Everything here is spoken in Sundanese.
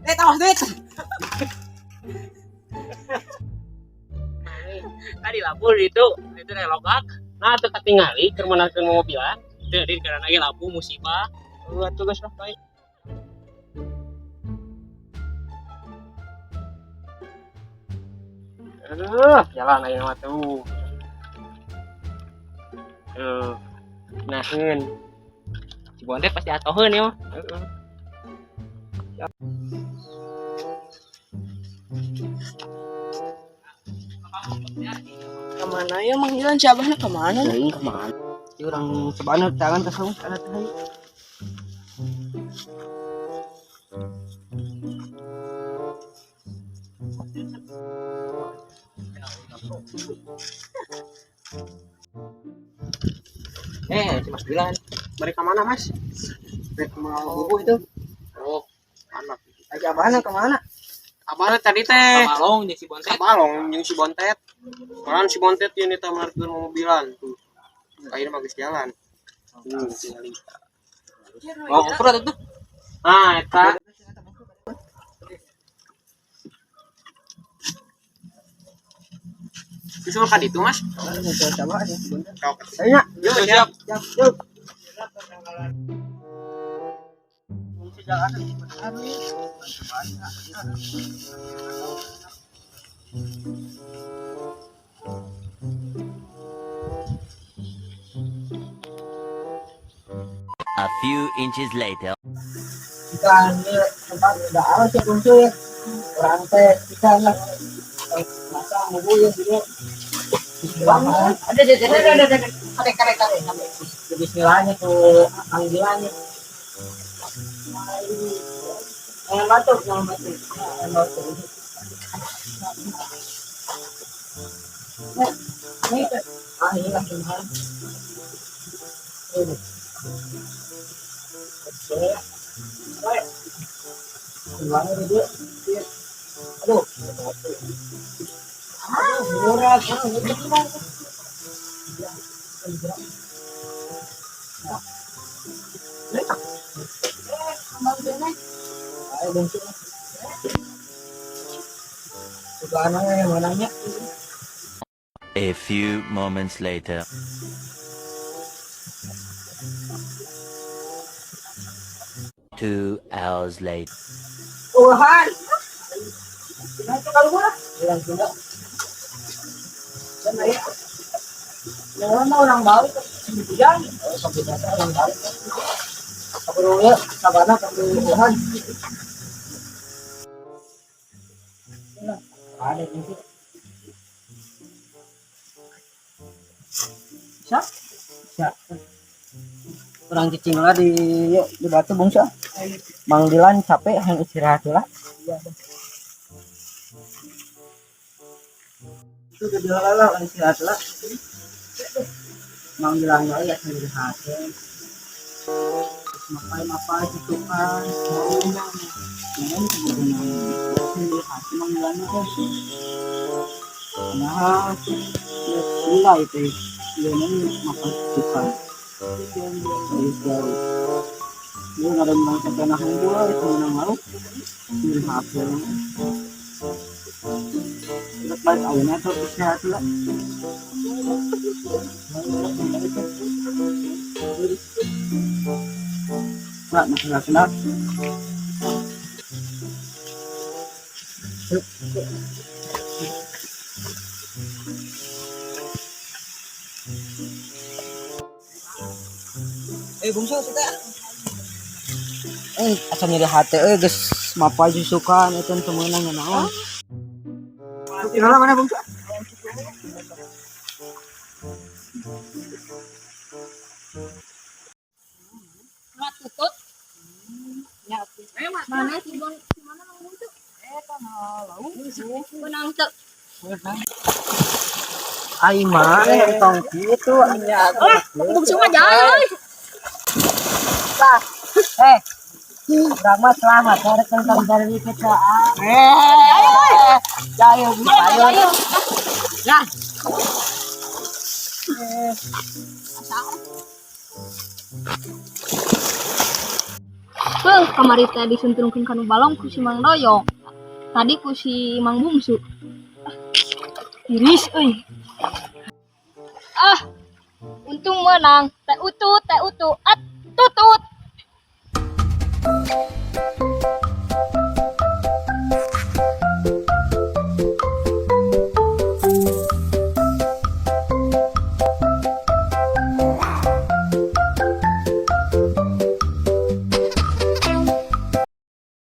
Tawas duit. Tadi labuh itu teh logak. Nah, teu katingali keur meunangkeun mobilan. Teu di karena lagi labuh musibah. Heuh atuh geus lah baik. Aduh, jalan aja mah tuh. Tuh. Naheun. Si Bontet pasti atoheun ya mah. Heeh. Kemana ya Mang Dilan si abahna kemana? Ini kemana? Urang cobaan tangan ka saung kana teh. Si Mas Dilan. Mereka mana, Mas? Mereka mau bubu itu. Oh, Anak. Lagi abahna kemana? Abahna tadi teh Kabalong jeung si Bontet. Kabalong jeung si Bontet. Soalan si Bontet ini teh meunangkeun mobilan tuh. Akhirnya mah geus jalan. Tuh, tinggali. Oh, ukuran itu. Nah, eta. Susul ka ditu, Mas. Ayo, Yuk, siap. yuk. A few inches later. Ikan tempat udah awas ya bungsu ya. Orang teh ikan lah. Masa bubu ya dulu. Ada. Kare kare kare. Bismillahnya tuh panggilannya. Yang batuk, yang batuk. Yang batuk. Nah, ini ah ini lah gimana? Ini. Oke. Baik. Gimana dia? Aduh. Aduh, murah. Ayo bungsu. Suka anaknya yang mananya. A few moments later. 2 hours later. Uhan. Nah, itu kalau gua bilang tidak. Dan ayah. Yang orang mah orang balik hujan. Oh, sampai biasa orang balik. Kaburu ya, sabana kaburu uhan. Nah, ada itu. Siap? Siap. Urang cicing lah di batu bungsu. Mang Dilan capek hayang istirahat lah. Itu udah lah istirahat lah. Mang Dilan wae ya istirahat. Mapai-mapai gitu kan. Mau mang. Jangan istirahat Mang Dilan teh. Nah, gula itu. Dia mapai gitu kan. Jauh-jauh. Lu nggak ada bilang sampai nahan gua itu menang mau. Istirahat ya. Balik awalnya tuh istirahat lah. Nah, nah, nah, nah. Bungsu kita. Asa nyeri hati geus mapai susukan itu teu meunang naon. Tinggal mana bungsu? Tutut. Mana si Bang? Mana Bang Bungsu? Benang teu. Ai mah tong kitu anya. Ah, Bungsu mah jauh euy. Urang mah selamat rek tentang dari kecaan. Ayo, ayo. Ayo. Nah. Heuh, kamari teh disuntrungkeun kanu balong ku si Mang Doyok. Tadi ku si Mang Bungsu. Ah, tiris euy. Ah, untung menang. Teh utut, teh utut, at tutut.